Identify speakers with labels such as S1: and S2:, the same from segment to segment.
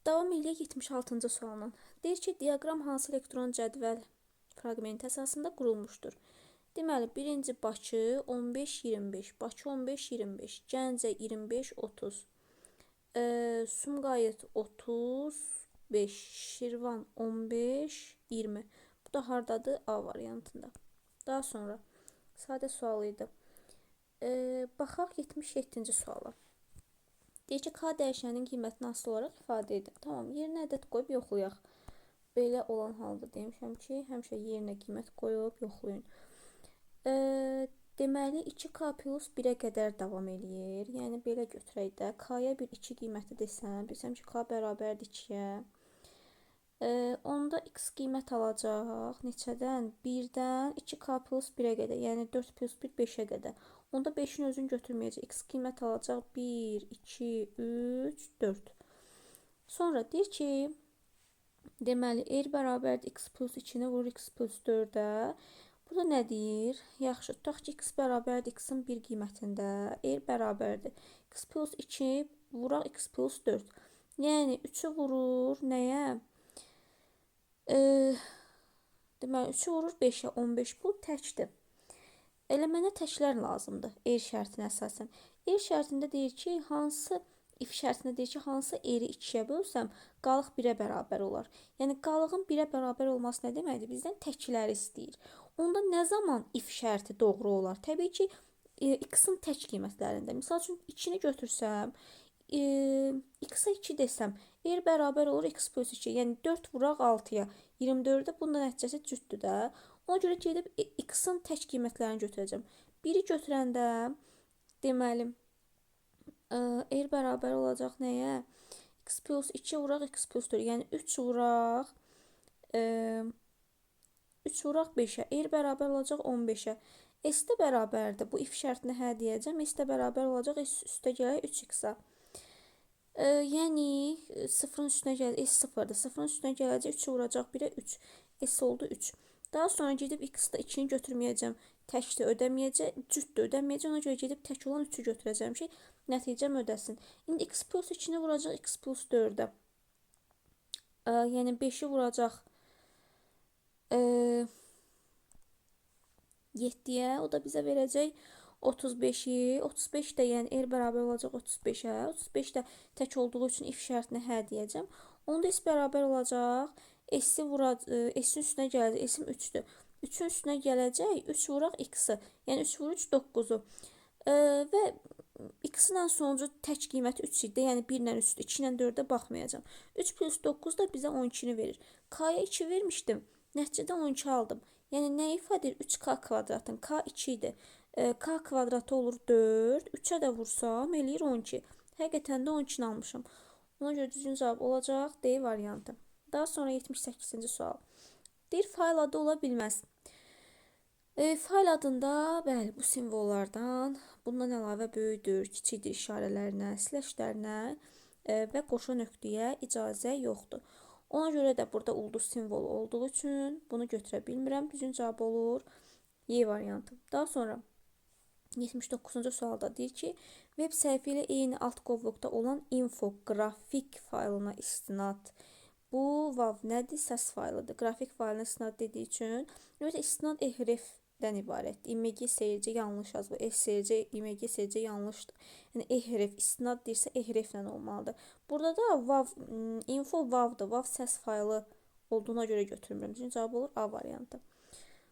S1: Davam eləyək 76-cı sualla. Deyir ki, diaqram hansı elektron cədvəl fraqmenti əsasında qurulmuşdur? Deməli, birinci Bakı 15-25, Bakı 15-25, Gəncə 25-30, Sumqayıt 35, Şirvan 15-20. Bu da hardadır? A variantında. Daha sonra sadə sual idi. Baxaq 77-ci suala. Deyir ki, K dəyişəninin qiymətini asılı olaraq ifadə edin. Tamam, yerinə ədəd qoyub yoxlayaq. Belə olan halda demişəm ki, həmişə yerinə qiymət qoyub yoxlayın. Deməli, 2K plus 1-ə qədər davam eləyir. Yəni, belə götürək də. K-ya bir 2 qiyməti desəm, desəm ki, K bərabərdir 2-yə. Onda x qiymət alacaq. Neçədən? 1-dən 2K plus 1-ə qədər. Yəni, 4 plus 1, 5-ə qədər. Onda 5-in özünü götürməyəcək. X qiymət alacaq 1, 2, 3, 4. Sonra deyir ki, deməli, R bərabərdir x plus 2-ni vurur x plus 4-ə. Burada nə deyir? Yaxşı, tutaq ki, x bərabərdir x-in 1 qiymətində. R bərabərdir x plus 2 vuraq x plus 4. Yəni, 3-ü vurur nəyə? Deməli, 3-ü vurur 5-ə, 15. Bu təkdir. Elə mənə təklər lazımdır R şərtinə əsasən. R şərtində deyir ki, hansı if şərtində deyir ki, hansı R-i 2-yə bölsəm, qalıq 1-ə bərabər olar. Yəni, qalığın 1-ə bərabər olması nə deməkdir? Bizdən təkləri istəyir. Onda nə zaman if şərti doğru olar? Təbii ki, x-in tək qiymətlərində. Misal üçün, 2-ni götürsəm, x-a 2 desəm, R bərabər olur x plus 2. Yəni, 4 vuraq 6-ya. 24-də bunun da nəticəsi cütdür də. Ona görə gedib x-in tək qiymətlərini götürəcəm. 1-i götürəndə, deməli, R bərabər olacaq nəyə? X plus 2 vuraq x plus 4. Yəni, 3 vuraq 3 vuraq 5-ə. R bərabər olacaq 15-ə. S də bərabərdir. Bu if şərtinə hə deyəcəm. S də bərabər olacaq. S üstə gələk 3x-a. Yəni, 0-ın üstünə gələcək. S 0-dır. 0-ın üstünə gələcək. 3-ü vuracaq 1-ə 3. S oldu 3. Daha sonra gedib x-da 2-ni götürməyəcəm. Təkdir, ödəməyəcək, cütdür, ödəməyəcək. Ona görə gedib tək olan 3-ü götürəcəm ki, nəticəm ödəsin. İndi x plus 2-ni vuracaq x plus 4-ə. Yəni 5-i vuracaq 7-yə. O da bizə verəcək 35-i. 35 də, yəni R bərabər olacaq 35-ə. 35 də tək olduğu üçün if şərtinə hə deyəcəm. Onda S bərabər olacaq. S-i S-in üstünə gələcək. S-im 3-dür. 3-ün üstünə gələcək. 3 vuraq x-i. Yəni 3 vur 3, 9-u. Və x-in ən sonuncu tək qiyməti 3 idi. Yəni 1 ilə 3-dür. 2 ilə 4-ə baxmayacağam. 3 plus 9 da bizə 12-ni verir. K-ya 2 vermişdim. Nəticədə 12 aldım. Yəni nə ifadə edir? 3K kvadratın. K 2 idi. K kvadratı olur 4. 3-ə də vursam eləyir 12. Həqiqətən də 12-ni almışam. Ona görə düzgün cavab olacaq D variantı. Daha sonra 78-ci sual. Deyir, fayl adı ola bilməz. Fayl adında, bəli, bu simvollardan bundan əlavə böyükdür, kiçikdir işarələrinə, slashlərinə və qoşa nöqtəyə icazə yoxdur. Ona görə də burada ulduz simvolu olduğu üçün bunu götürə bilmirəm. Düzgün cavab olur Y variantı. Daha sonra 79-cu sualda deyir ki, web səhifə ilə eyni alt qovluqda olan infoqrafik faylına istinad. Bu vav nədir? Səs faylıdır. Qrafik faylına istinad dediyi üçün, ümumiyyətlə istinad ehrefdən ibarətdir. IMG SRC yanlış yazılır. SRC, IMG SRC yanlışdır. Yəni ehref istinad deyirsə ehreflə olmalıdır. Burada da vav info vavdır. Vav səs faylı olduğuna görə götürmürəm. Düzgün cavab olur A variantı.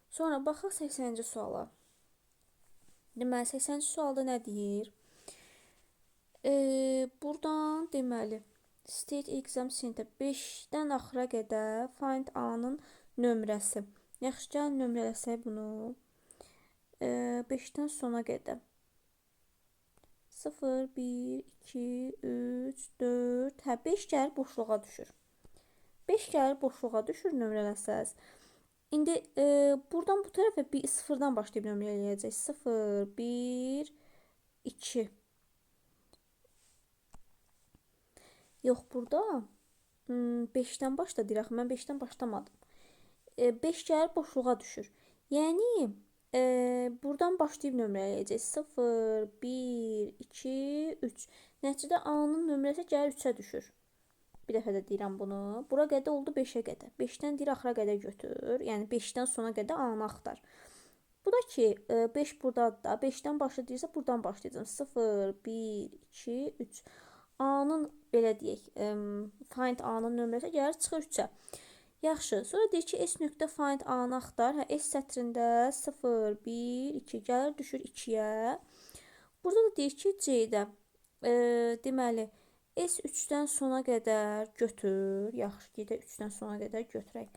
S1: Sonra baxaq 80-ci suala. Deməli 80-ci sualda nə deyir? Buradan deməli State Exam Center 5-dən axıra qədər find A-nın nömrəsi. Yaxşı, gəlin nömrələsək bunu. 5-dən sona qədər. 0, 1, 2, 3, 4. Hə, 5 gəlir boşluğa düşür. 5 gəlir boşluğa düşür nömrələsəz. İndi buradan bu tərəfə bir 0-dan başlayıb nömrələyəcək. 0, 1, 2. Yox, burada 5-dən başla deyir. Axı, mən 5-dən başlamadım. 5 gəlir boşluğa düşür. Yəni, buradan başlayıb nömrələyəcək. 0, 1, 2, 3. Nəticədə A-nın nömrəsi gəlir 3-ə düşür. Bir dəfə də deyirəm bunu. Bura qədər oldu 5-ə qədər. 5-dən deyir axıra qədər götür. Yəni 5-dən sona qədər A-nı axtar. Bu da ki 5 buradadır da. 5-dən başlayırsa buradan başlayacağam. 0, 1, 2, 3. A-nın belə deyək, find A-nın nömrəsi gəlir çıxır 3-ə. Yaxşı, sonra deyir ki, S nöqtə find A-nı axtar. Hə, S sətrində 0, 1, 2 gəlir düşür 2-yə. Burada da deyir ki, C-də deməli S 3-dən sona qədər götür. Yaxşı, gedək 3-dən sona qədər götürək.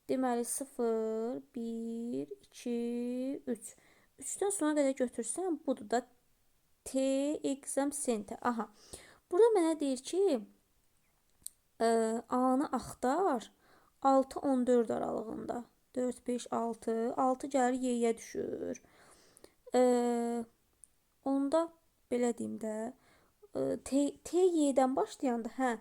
S1: Deməli 0, 1, 2, 3. 3-dən sona qədər götürsəm, budur da T exam center. Aha. Burada mənə deyir ki, A-nı axtar 6-14 aralığında. 4, 5, 6. 6 gəlir Y-yə düşür. Onda belə deyim də, T Y-dən başlayanda, hə,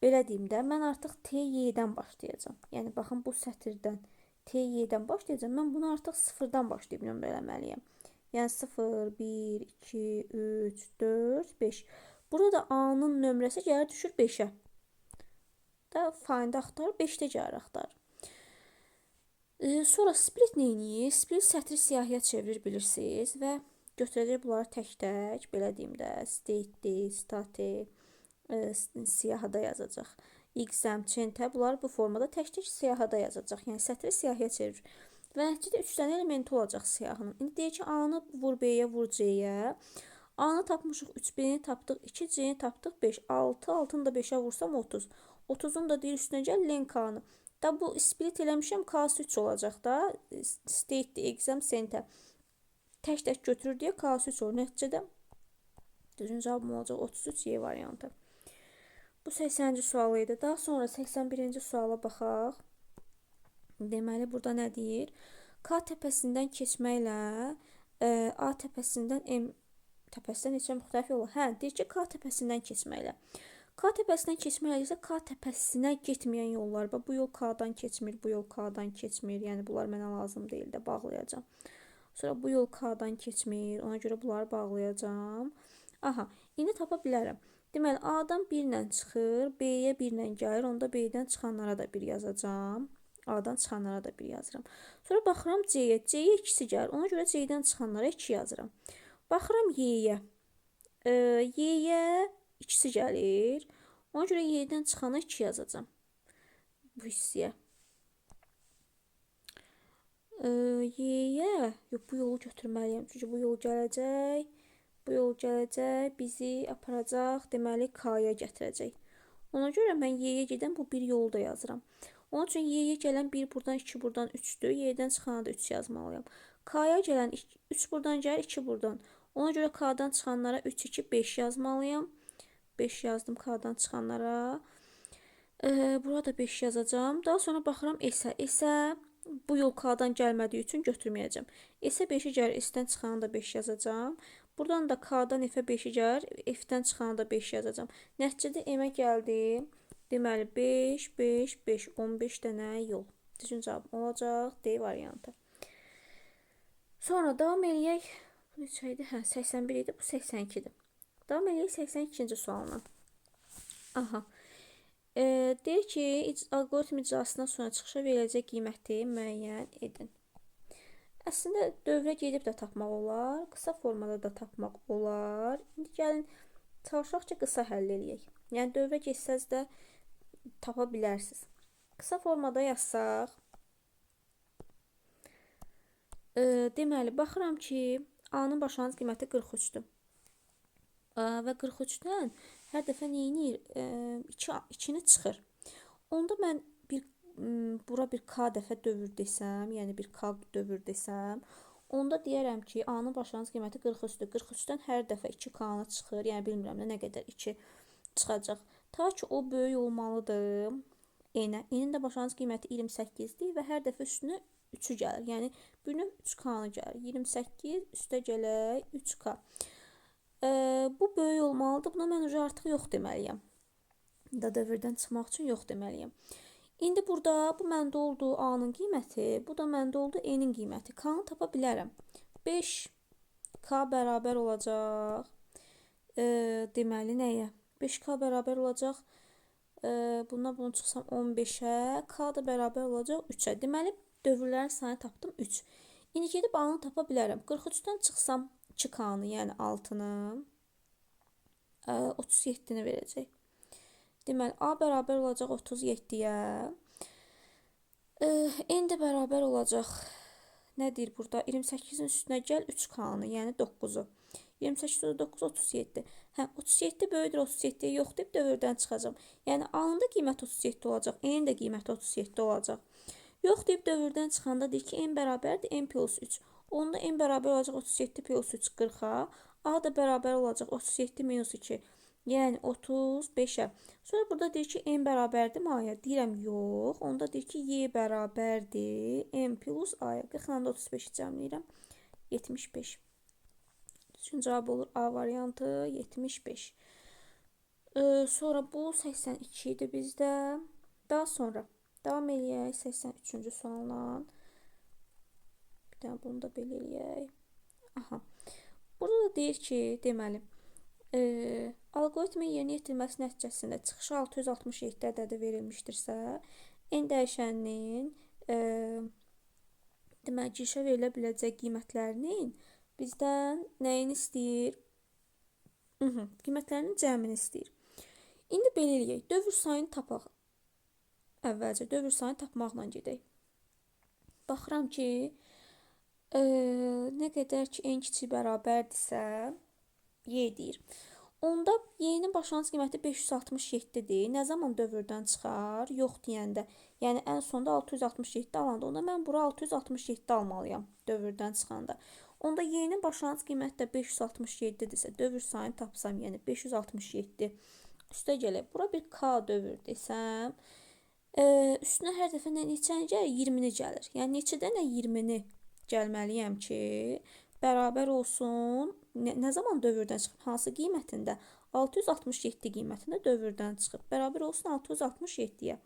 S1: belə deyim də, mən artıq T Y-dən başlayacağam. Yəni baxın bu sətirdən T Y-dən başlayacağam. Mən bunu artıq sıfırdan başlayıb nömrələməliyəm. Yəni 0, 1, 2, 3, 4, 5. Burada da A-nın nömrəsi gəlir düşür 5-ə. Da find axtar, 5-də gəlir axtar. Sonra split nə edir? Split sətri siyahıya çevirir bilirsiniz və götürəcək bunları tək-tək, belə deyim də, state, state, siyahıda yazacaq. XM, center bunları bu formada tək-tək siyahıda yazacaq. Yəni sətri siyahıya çevirir. Və nəticədə 3 dənə elementi olacaq siyahının. İndi deyir ki, A-nı vur B-yə, vur C-yə. A-nı tapmışıq 3, B-ni tapdıq 2, C-ni tapdıq 5, 6, 6-nı da 5-ə vursam 30. 30-un da deyir üstünə gəl len K-nı. Da bu split eləmişəm, K-sı 3 olacaq da. State exam center. Tək-tək götürür deyə K-sı 3 olur. Nəticədə düzgün cavabım olacaq 33 Y variantı. Bu 80-ci sualı idi. Daha sonra 81-ci suala baxaq. Deməli, burada nə deyir? K təpəsindən keçməklə A təpəsindən M təpəsindən neçə müxtəlif yol var? Hə, deyir ki, K təpəsindən keçməklə. K təpəsindən keçməklə isə K təpəsinə getməyən yollar. Bax, bu yol K-dan keçmir, bu yol K-dan keçmir. Yəni, bunlar mənə lazım deyil də, bağlayacağam. Sonra bu yol K-dan keçmir, ona görə bunları bağlayacağam. Aha, indi tapa bilərəm. Deməli, A-dan 1 ilə çıxır, B-yə 1 ilə gəlir. Onda B-dən çıxanlara da 1 yazacağam. A-dan çıxanlara da 1 yazıram. Sonra baxıram C-yə. C-yə ikisi gəlir. Ona görə C-dən çıxanlara 2 yazıram. Baxıram Y-yə. Y-yə ikisi gəlir. Ona görə Y-dən çıxana 2 yazacağam. Bu hissəyə. Y-yə, yox, bu yolu götürməliyəm. Çünki bu yol gələcək. Bu yol gələcək, bizi aparacaq, deməli K-ya gətirəcək. Ona görə mən Y-yə gedən bu bir yolu da yazıram. Onun üçün Y-yə gələn 1 buradan, 2 buradan 3-dür. Y-dən çıxana da 3 yazmalıyam. K-ya gələn 3 buradan gəlir, 2 buradan. Ona görə K-dan çıxanlara 3, 2, 5 yazmalıyam. 5 yazdım K-dan çıxanlara. Burada 5 yazacağam. Daha sonra baxıram S-ə. S-ə bu yol K-dan gəlmədiyi üçün götürməyəcəm. S-ə 5-i gəlir, S-dən çıxanı da 5 yazacağam. Buradan da K-dan F-ə 5-i gəlir, F-dən çıxanı da 5 yazacağam. Nəticədə M-ə gəldi. Deməli 5, 5, 5, 15 dənə yol. Düzgün cavab olacaq D variantı. Sonra davam eləyək. Bu neçə idi? Hə, 81 idi. Bu 82-dir. Davam eləyək 82-ci sualına. Aha. Deyir ki, alqoritm icrasından sonra çıxışa veriləcək qiyməti müəyyən edin. Əslində dövrə gedib də tapmaq olar, qısa formada da tapmaq olar. İndi gəlin çalışaq ki, qısa həll eləyək. Yəni dövrə getsəz də tapa bilərsiniz. Qısa formada yazsaq, deməli baxıram ki, A-nın başlanğıc qiyməti 43-dür. Və 43-dən hər dəfə nə edir? 2-ni çıxır. Onda mən bir bura bir K dəfə dövr desəm, yəni bir K dövr desəm, onda deyərəm ki, A-nın başlanğıc qiyməti 43-dür. 43-dən hər dəfə 2K-nı çıxır. Yəni bilmirəm də nə qədər 2 çıxacaq. Ta ki o böyük olmalıdır N-ə. N-in də başlanğıc qiyməti 28-dir və hər dəfə üstünə 3-ü gəlir. Yəni bir növ 3K-nı gəlir. 28 üstə gələk 3K. Bu böyük olmalıdır. Buna mən artıq yox deməliyəm. Da dövrdən çıxmaq üçün yox deməliyəm. İndi burada bu məndə oldu A-nın qiyməti, bu da məndə oldu N-in qiyməti. K-nı tapa bilərəm. 5K bərabər olacaq. Deməli nəyə? 5K bərabər olacaq Bundan bunu çıxsam 15-ə, K da bərabər olacaq 3-ə. Deməli, dövrlərin sayını tapdım 3. İndi gedib A-nı tapa bilərəm. 43-dən çıxsam 2K-nı, yəni 6-nı, 37-ni verəcək. Deməli, A bərabər olacaq 37-yə. N də bərabər olacaq. Nə deyir burada? 28-in üstünə gəl 3K-nı, yəni 9-u. 28 9, 37. Hə, 37 böyükdür 37-yə yox deyib dövrdən çıxacağam. Yəni A-nın da qiyməti 37 olacaq, N-in də qiyməti 37 olacaq. Yox deyib dövrdən çıxanda deyir ki, N bərabərdir N plus 3. Onda N bərabər olacaq 37 plus 3 40-a. A da bərabər olacaq 37 minus 2. Yəni 35-ə. Sonra burada deyir ki, N bərabərdir A-ya. Deyirəm, yox. Onda deyir ki, Y bərabərdir N plus A-ya. 40-la da 35-i cəmləyirəm. 75. Düzgün cavab olur A variantı 75. Sonra bu 82 idi bizdə. Daha sonra davam eləyək 83-cü sualla. Bir dənə bunu da belə eləyək. Aha. Burada da deyir ki, deməli, alqoritmin yerinə yetirilməsi nəticəsində çıxışı 667 ədədi verilmişdirsə, n dəyişəninin deməli, girişə verilə biləcək qiymətlərinin bizdən nəyini istəyir? Qiymətlərinin cəmini istəyir. İndi belə eləyək. Dövr sayını tapaq. Əvvəlcə dövr sayını tapmaqla gedək. Baxıram ki, nə qədər ki n kiçik bərabərdirsə, y deyir. Onda y-nin başlanğıc qiyməti 567-dir. Nə zaman dövrdən çıxar? Yox deyəndə. Yəni ən sonda 667 alanda. Onda mən bura 667 almalıyam dövrdən çıxanda. Onda y-nin başlanğıc qiyməti də 567-dirsə, dövr sayını tapsam, yəni 567 üstə gələk. Bura bir k dövr desəm, üstünə hər dəfə neçəni gəlir? 20-ni gəlir. Yəni neçə dənə 20-ni gəlməliyəm ki, bərabər olsun. Nə zaman dövrdən çıxıb? Hansı qiymətində? 667 qiymətində dövrdən çıxıb. Bərabər olsun 667-yə.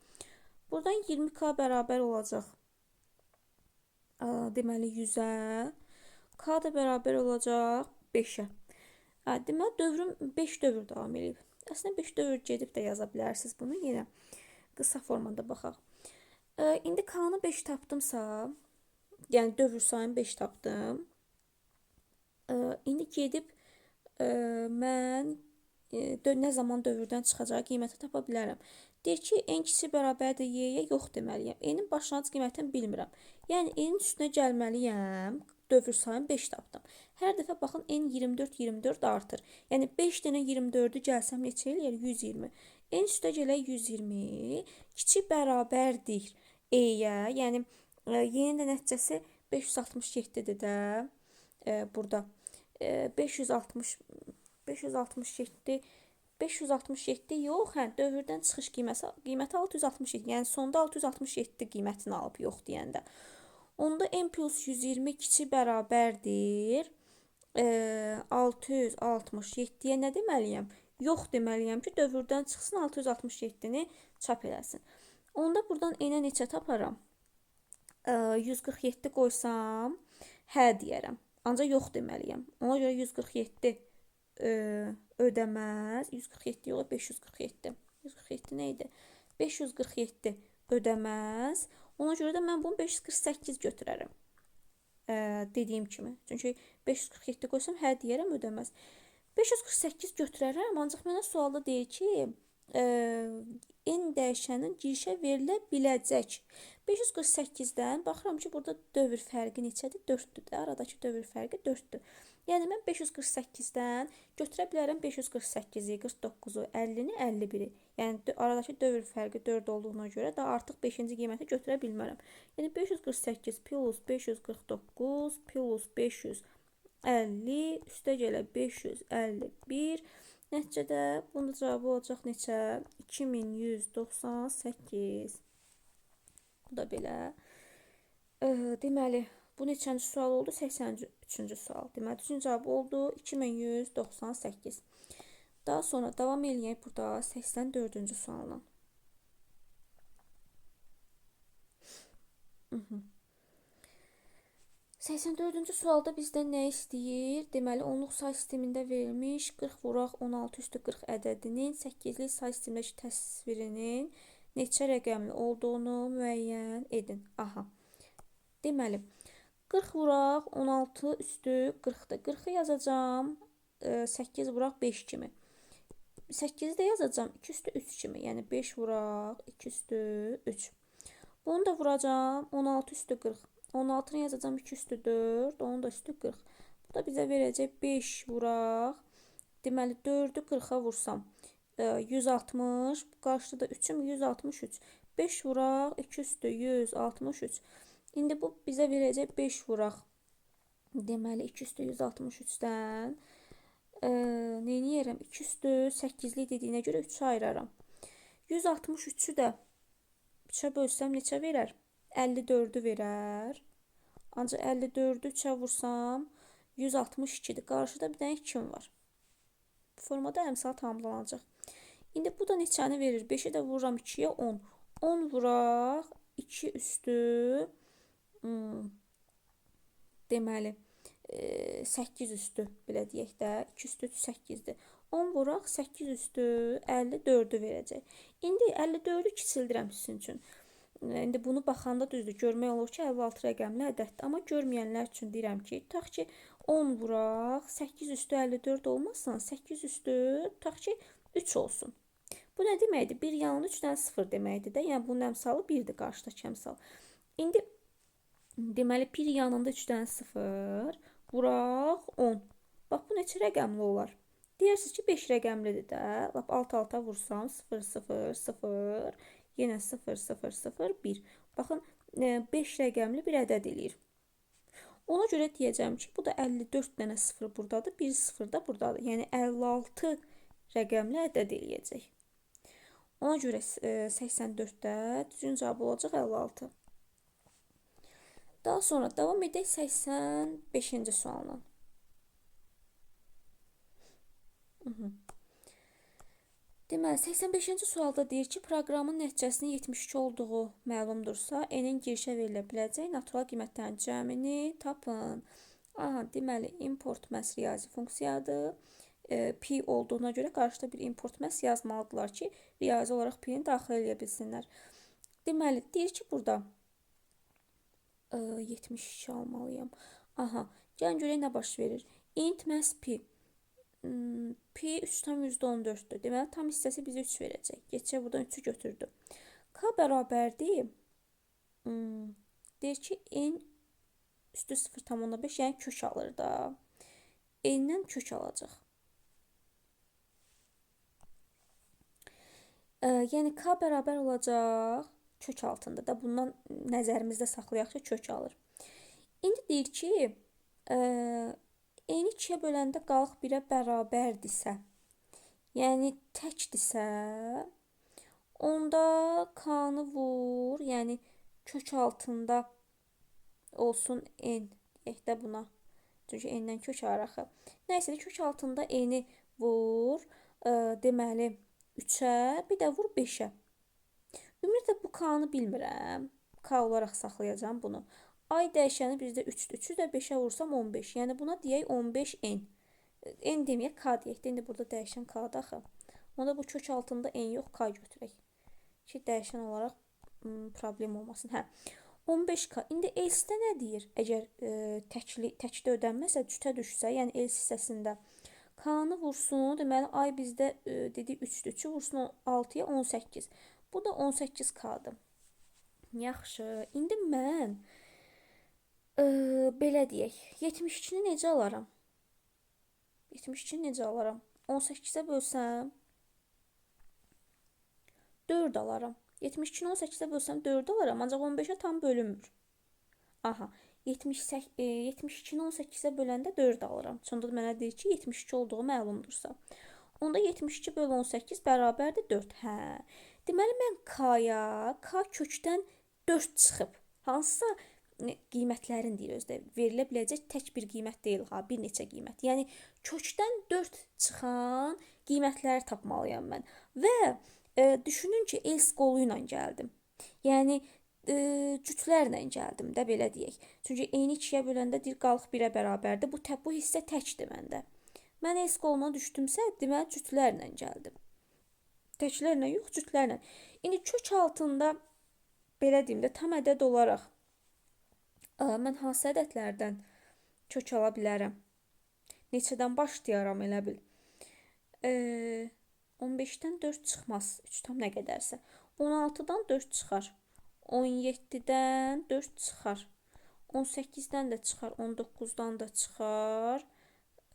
S1: Buradan 20K bərabər olacaq. Deməli 100-ə. K da bərabər olacaq 5-ə. Deməli, dövrüm 5 dövr davam eləyib. Əslində 5 dövr gedib də yaza bilərsiniz bunu. Yenə qısa formada baxaq. İndi K-nı 5 tapdımsa, yəni dövr sayını 5 tapdım. İndi gedib mən nə zaman dövrdən çıxacağı qiyməti tapa bilərəm. Deyir ki, n kiçik bərabərdir y-yə, yox deməliyəm. N-in başlanğıc qiymətini bilmirəm. Yəni n-in üstünə gəlməliyəm. Dövr sayını 5 tapdım. Hər dəfə baxın n 24, 24 artır. Yəni 5 dənə 24-ü gəlsəm neçə eləyər? 120. N üstə gələk 120. Kiçik bərabərdir e-yə. Yəni y-nin də nəticəsi 567-dir də burada. 567 yox, hə, dövrdən çıxış qiyməti 667. Yəni sonda 667 qiymətini alıb yox deyəndə. Onda n plus 120 kiçik bərabərdir 667-yə nə deməliyəm? Yox deməliyəm ki, dövrdən çıxsın 667-ni çap eləsin. Onda buradan n-ə neçə taparam? 147 qoysam, hə deyərəm. Ancaq yox deməliyəm. Ona görə 147 ödəməz. 147 yox, 547. 147 nə idi? 547 ödəməz. Ona görə də mən bunu 548 götürərəm. Dediyim kimi. Çünki 547 qoysam, hə deyərəm, ödəməz. 548 götürərəm, ancaq mənə sualda deyir ki, n dəyişənin girişə verilə biləcək. 548-dən baxıram ki, burada dövr fərqi neçədir? 4-dür də. Aradakı dövr fərqi 4-dür. Yəni mən 548-dən götürə bilərəm 548-i, 49-u, 50-ni, 51-i. Yəni aradakı dövr fərqi 4 olduğuna görə daha artıq 5-ci qiyməti götürə bilmərəm. Yəni 548 plus 549 plus 550 üstə gələ 551. Nəticədə bunun cavabı olacaq neçə? 2198. Bu da belə. Deməli, bu neçənci sual oldu? 83-cü sual. Deməli, düzgün cavab oldu 2198. Daha sonra davam eləyək burada 84-cü sualla. 84-cü sualda bizdən nə istəyir? Deməli, onluq say sistemində verilmiş 40 vuraq 16 üstü 40 ədədinin 8-lik say sistemindəki təsvirinin neçə rəqəmli olduğunu müəyyən edin. Aha. Deməli, 40 vuraq 16 üstü 40-dır. 40-ı yazacağam 8 vuraq 5 kimi. 8-i də yazacağam 2 üstü 3 kimi. Yəni 5 vuraq 2 üstü 3. Bunu da vuracağam 16 üstü 40. 16-nı yazacağam 2 üstü 4, onun da üstü 40. Bu da bizə verəcək 5 vuraq. Deməli, 4-ü 40-a vursam 160, qarşıda da 3-üm 163. 5 vuraq 2 üstü 163. İndi bu bizə verəcək 5 vuraq. Deməli, 2 üstü 163-dən nə eləyərəm? 2 üstü 8-lik dediyinə görə 3-ü ayıraram. 163-ü də 3-ə bölsəm neçə verər? 54-ü verər. Ancaq 54-ü 3-ə vursam 162-dir. Qarşıda bir dənə 2 var. Bu formada əmsal tamamlanacaq. İndi bu da neçəni verir? 5-i də vururam 2-yə 10. 10 vuraq 2 üstü deməli 8 üstü belə deyək də. 2 üstü 8-dir. 10 vuraq 8 üstü 54-ü verəcək. İndi 54-ü kiçildirəm sizin üçün. İndi bunu baxanda düzdür, görmək olur ki, 56 rəqəmli ədəddir. Amma görməyənlər üçün deyirəm ki, tutaq ki, 10 vuraq, 8 üstü 54 olmasın, 8 üstü, tutaq ki, 3 olsun. Bu nə deməkdir? Bir yanında 3 dənə 0 deməkdir də. Yəni, bunun əmsalı 1-dir, qarşıdakı əmsal. İndi, deməli, bir yanında 3 dənə 0, vuraq 10. Bax, bu neçə rəqəmli olar? Deyirsiniz ki, 5 rəqəmlidir də. Lap alt-alta vursam, 0, 0, 0, yenə 0, 0, 0, 1. Baxın, 5 rəqəmli bir ədəd eləyir. Ona görə deyəcəm ki, bu da 54 dənə 0 buradadır, 1 0 da buradadır. Yəni, 56 rəqəmli ədəd eləyəcək. Ona görə 84-də düzgün cavab olacaq 56. Daha sonra davam edək 85-ci sualla. Deməli, 85-ci sualda deyir ki, proqramın nəticəsinin 72 olduğu məlumdursa, n-in girişə verilə biləcək natural qiymətlərin cəmini tapın. Aha, deməli, import məhz riyazi funksiyadır. Pi olduğuna görə qarşıda bir import məhz yazmalıdırlar ki, riyazi olaraq pi-ni daxil eləyə bilsinlər. Deməli, deyir ki, burada 72 almalıyam. Aha, gəlin görək nə baş verir. Int məhz pi. Pi 3,14-dür. Deməli, tam hissəsi bizə 3 verəcək. Geçək, buradan 3-ü götürdü. K bərabərdir. Deyir ki, n üstü 0,5, yəni kök alır da. N-dən kök alacaq. Yəni, K bərabər olacaq kök altında da. Bundan nəzərimizdə saxlayaq ki, kök alır. İndi deyir ki, n-i 2-yə böləndə qalıq 1-ə bərabərdirsə, yəni təkdirsə, onda k-nı vur, yəni kök altında olsun n, deyək də buna. Çünki n-dən kök alır axı. Nəysə, kök altında n-i vur, deməli 3-ə, bir də vur 5-ə. Ümumiyyətlə, bu k-nı bilmirəm. K olaraq saxlayacağam bunu. Ay dəyişəni bizdə 3-dür. 3-ü də 5-ə vursam 15. Yəni buna deyək 15n. N deməyək, K deyək. İndi burada dəyişən K-dır axı. Onda bu kök altında N yox, K götürək. Ki, dəyişən olaraq problem olmasın. Hə. 15K. İndi else-də nə deyir? Əgər təkdə ödənməsə, cütə düşsə, yəni else hissəsində K-nı vursun. Deməli, ay bizdə dedik 3-dür. 3-ü vursun 6-ya 18. Bu da 18K-dır. Yaxşı. İndi mən belə deyək, 72-ni necə alaram? 72-ni necə alaram? 18-ə bölsəm 4 alaram. 72-ni 18-ə bölsəm 4 alaram, ancaq 15-ə tam bölünmür. Aha, 72-ni 18-ə böləndə 4 alıram. Sonda mənə deyir ki, 72 olduğu məlumdursa. Onda 72 bölü 18 bərabərdir 4. Hə. Deməli, mən K-ya, K kökdən 4 çıxıb. Hansısa qiymətlərin deyir özdə. Verilə biləcək tək bir qiymət deyil, ha, bir neçə qiymət. Yəni, kökdən 4 çıxan qiymətləri tapmalıyam mən. Və düşünün ki, else qolu ilə gəldim. Yəni, cütlərlə gəldim də, belə deyək. Çünki n-i 2-yə böləndə deyir, qalıq 1-ə bərabərdir. Bu hissə təkdir məndə. Mən S qoluna düşdümsə, deməli cütlərlə gəldim. Təklərlə yox, cütlərlə. İndi kök altında, belə deyim də, tam ədəd olaraq mən hansı ədədlərdən kök ala bilərəm? Neçədən başlayaram elə bil? 15-dən 4 çıxmaz. 3 tam nə qədərsə. 16-dan 4 çıxar. 17-dən 4 çıxar. 18-dən də çıxar. 19-dan da çıxar.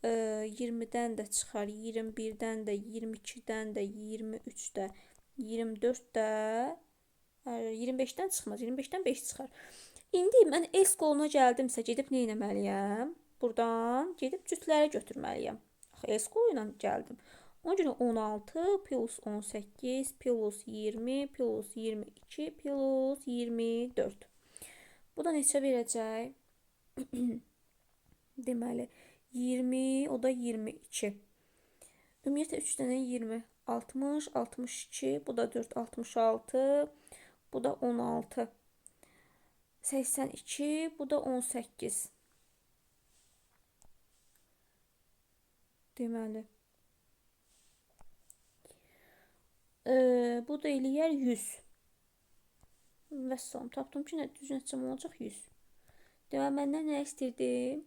S1: 20-dən də çıxar. 21-dən də, 22-dən də, 23-də, 24-də, 25-dən çıxmaz. 25-dən 5 çıxar. İndi mən S qoluna gəldimsə, gedib nə etməliyəm? Buradan gedib cütlərə götürməliyəm. Axı S qolu ilə gəldim. Ona görə 16 plus 18 plus 20 plus 22 plus 24. Bu da neçə verəcək? Deməli, 20, o da 22. Ümumiyyətlə, 3 dənə 20, 60, 62, bu da 4, 66, bu da 16. 82, bu da 18. Deməli, bu da eləyər 100. Vəssalam, tapdım ki, düz nəticəm olacaq 100. Deməli, məndən nə istəyirdim?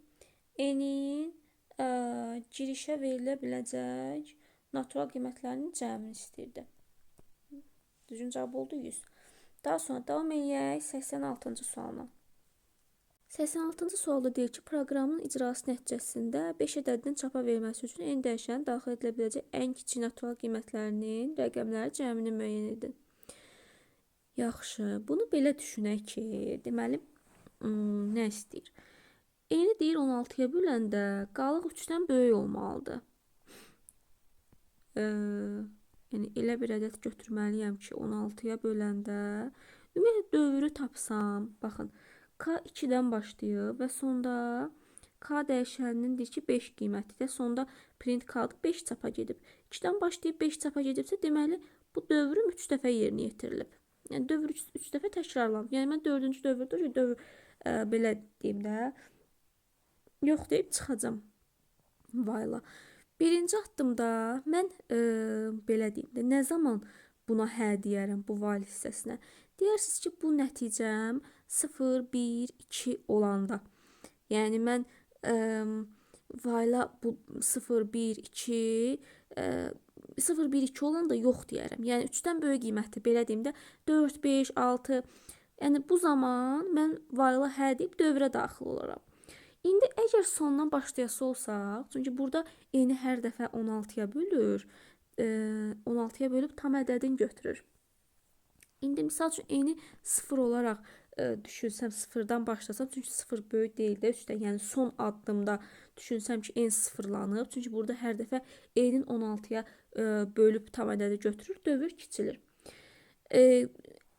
S1: N-in girişə verilə biləcək natural qiymətlərinin cəmini istəyirdi. Düzgün cavab oldu 100. Daha sonra davam eləyək 86-cı sualla. 86-cı sualda deyir ki, proqramın icrası nəticəsində 5 ədədinin çapa verilməsi üçün n dəyişənin daxil edilə biləcək ən kiçik natural qiymətlərinin rəqəmləri cəmini müəyyən edin. Yaxşı, bunu belə düşünək ki, deməli, nə istəyir? N-i deyir 16-ya böləndə qalıq 3-dən böyük olmalıdır. Yəni, elə bir ədəd götürməliyəm ki, 16-ya böləndə ümumiyyətlə dövrü tapsam, baxın, K 2-dən başlayıb və sonda K dəyişəninin deyir ki, 5 qiymətidir. Sonda print K-dır, 5 çapa gedib. 2-dən başlayıb 5 çapa gedibsə, deməli, bu dövrüm 3 dəfə yerinə yetirilib. Yəni, dövr 3 dəfə təkrarlanıb. Yəni, mən 4-cü dövrdür ki, dövr, belə deyim də, yox deyib çıxacam while-a. Birinci addımda mən belə deyim də, nə zaman buna hə deyərəm, bu while hissəsinə? Deyərsiniz ki, bu nəticəm 0, 1, 2 olanda. Yəni, mən while-a bu 0, 1, 2, 0, 1, 2 olanda yox deyərəm. Yəni, 3-dən böyük qiyməti, belə deyim də, 4, 5, 6. Yəni, bu zaman mən while-a hə deyib dövrə daxil olaram. İndi əgər sondan başlayası olsaq, çünki burada n-i hər dəfə 16-ya bölür, 16-ya bölüb tam ədədini götürür. İndi misal üçün n-i 0 olaraq düşünsəm, 0-dan başlasam, çünki 0 böyük deyil də 3-dən, yəni son addımda düşünsəm ki, n sıfırlanıb, çünki burada hər dəfə n-in 16-ya bölüb tam ədədi götürür, dövr kiçilir.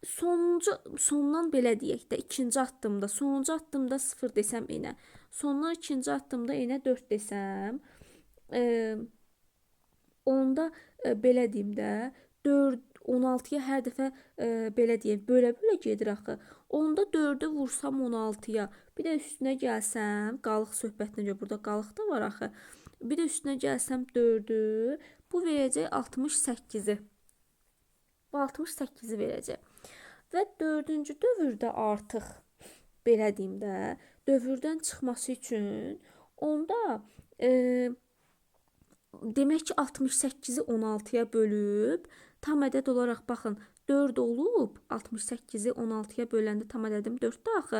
S1: Sondan belə deyək də, ikinci addımda, sonuncu addımda 0 desəm n-ə, sondan ikinci addımda n-ə 4 desəm, onda belə deyim də, 4, 16-ya hər dəfə belə deyək, bölə-bölə gedir axı. Onda 4-ü vursam 16-ya, bir də üstünə gəlsəm, qalıq söhbətinə görə burada qalıq da var axı. Bir də üstünə gəlsəm 4-ü, bu verəcək 68-i. Bu 68-i verəcək. Və 4-cü dövrdə artıq, belə deyim də, dövrdən çıxması üçün onda demək ki, 68-i 16-ya bölüb, tam ədəd olaraq baxın, 4 olub, 68-i 16-ya böləndə tam ədədim 4-də axı,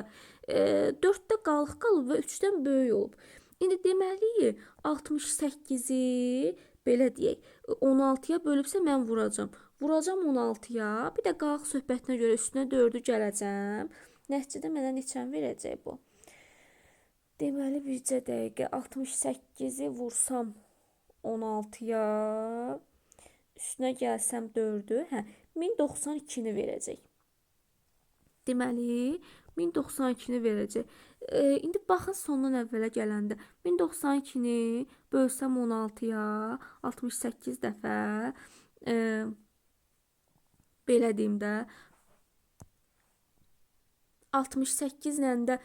S1: 4-də qalıq qalıb və 3-dən böyük olub. İndi deməli, 68-i, belə deyək, 16-ya bölübsə mən vuracam. Vuracam 16-ya, bir də qalıq söhbətinə görə üstünə 4-ü gələcəm. Nəticədə mənə neçəni verəcək bu? Deməli, bircə dəqiqə, 68-i vursam 16-ya, üstünə gəlsəm 4-ü, 1092-ni verəcək. Deməli, 1092-ni verəcək. İndi baxın sondan əvvələ gələndə 1092-ni bölsəm 16-ya, 68 dəfə, belə deyim də, 68 ilə də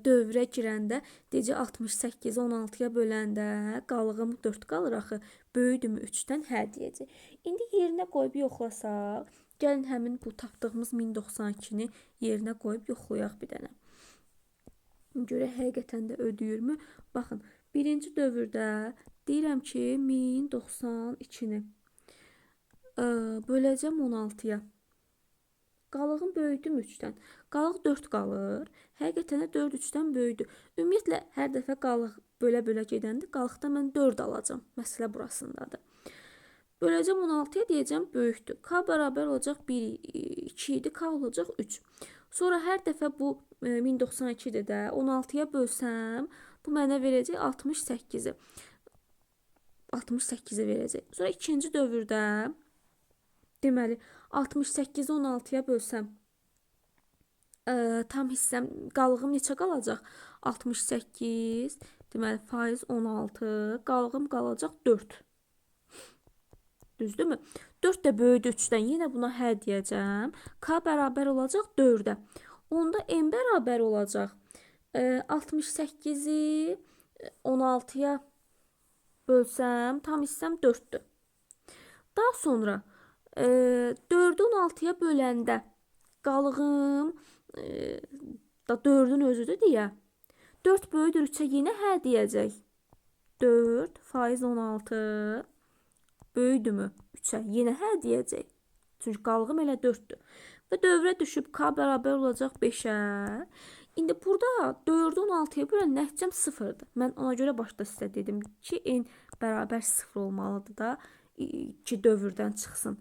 S1: dövrə girəndə, deyəcək 68-i 16-ya böləndə qalığım 4 qalır axı. Böyüdümü 3-dən? Hə deyəcək. İndi yerinə qoyub yoxlasaq, gəlin həmin bu tapdığımız 1092-ni yerinə qoyub yoxlayaq bir dənə. Görək həqiqətən də ödəyirmü? Baxın, birinci dövrdə deyirəm ki, 1092-ni böləcəm 16-ya. Qalığım böyüdüm 3-dən. Qalıq 4 qalır. Həqiqətən də 4 3-dən böyüdü. Ümumiyyətlə, hər dəfə qalıq bölə-bölə gedəndə qalıqda mən 4 alacam. Məsələ burasındadır. Böləcəm 16-ya, deyəcəm böyükdür. K bərabər olacaq 1, 2 idi. K olacaq 3. Sonra hər dəfə bu 1092-dir də 16-ya bölsəm, bu mənə verəcək 68-i. 68-i verəcək. Sonra ikinci dövrdə deməli 68-i 16-ya bölsəm, tam hissəm, qalığım neçə qalacaq? 68, deməli faiz 16, qalığım qalacaq 4. Düzdürmü? 4 də böyüdü 3-dən. Yenə buna hə deyəcəm. K bərabər olacaq 4-ə. Onda M bərabər olacaq. 68-i 16-ya bölsəm, tam hissəm 4-dür. Daha sonra 4-ü 16-ya böləndə qalığım da 4-ün özüdür deyə. 4 böyüdür 3-ə, yenə hə deyəcək. 4 faiz 16 böyüdümü 3-ə, yenə hə deyəcək. Çünki qalığım elə 4-dür. Və dövrə düşüb K bərabər olacaq 5-ə. İndi burada 4-ü 16-ya bölən nəticəm 0-dır. Mən ona görə başda sizə dedim ki, N bərabər 0 olmalıdır da ki, dövrdən çıxsın.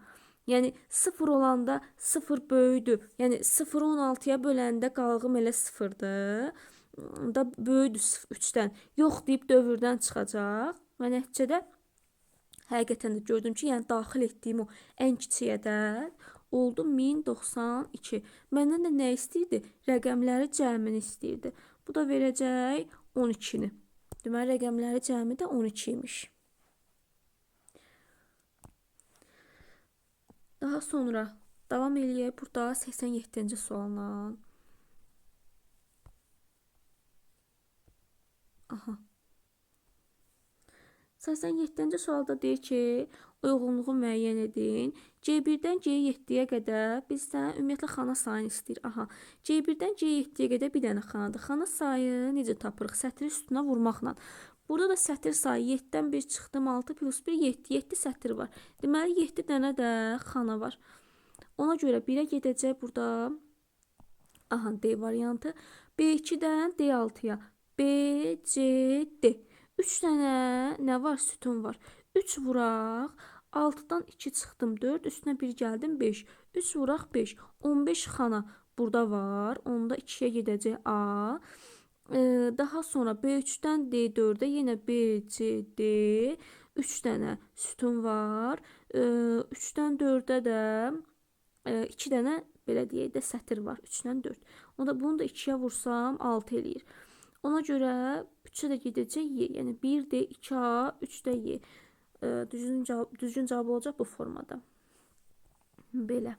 S1: Yəni 0 olanda 0 böyüdü. Yəni 0-ı 16-ya böləndə qalığım elə 0-dır. Da böyüdü 3-dən. Yox deyib dövrdən çıxacaq. Və nəticədə həqiqətən də gördüm ki, yəni daxil etdiyim o ən kiçik ədəd oldu 1092. Məndən də nə istəyirdi? Rəqəmləri cəmini istəyirdi. Bu da verəcək 12-ni. Deməli, rəqəmləri cəmi də 12 imiş. Daha sonra davam eləyək burada 87-ci sualla. Aha. 87-ci sualda deyir ki, uyğunluğu müəyyən edin. C1-dən C7-yə qədər bizdən ümumiyyətlə xana sayını istəyir. Aha. C1-dən C7-yə qədər bir dənə xanadır. Xana sayı necə tapırıq? Sətri üstünə vurmaqla. Burada da sətir sayı 7-dən 1 çıxdım, 6 plus 1, 7. 7 sətir var. Deməli, 7 dənə də xana var. Ona görə 1-ə gedəcək burada. Aha, D variantı. B2-dən D6-ya. B, C, D. 3 dənə nə var? Sütun var. 3 vuraq. 6-dan 2 çıxdım 4. Üstünə 1 gəldim 5. 3 vuraq 5. 15 xana burada var. Onda 2-yə gedəcək A. Daha sonra B3-dən D4-ə yenə B, C, D. 3 dənə sütun var. 3-dən 4-ə də 2 dənə belə deyək də sətir var. 3-dən 4. Onda bunu da 2-yə vursam 6 eləyir. Ona görə 3-ə də gedəcək Y. Yəni 1D, 2A, 3D Y. Düzgün cavab olacaq bu formada. Belə.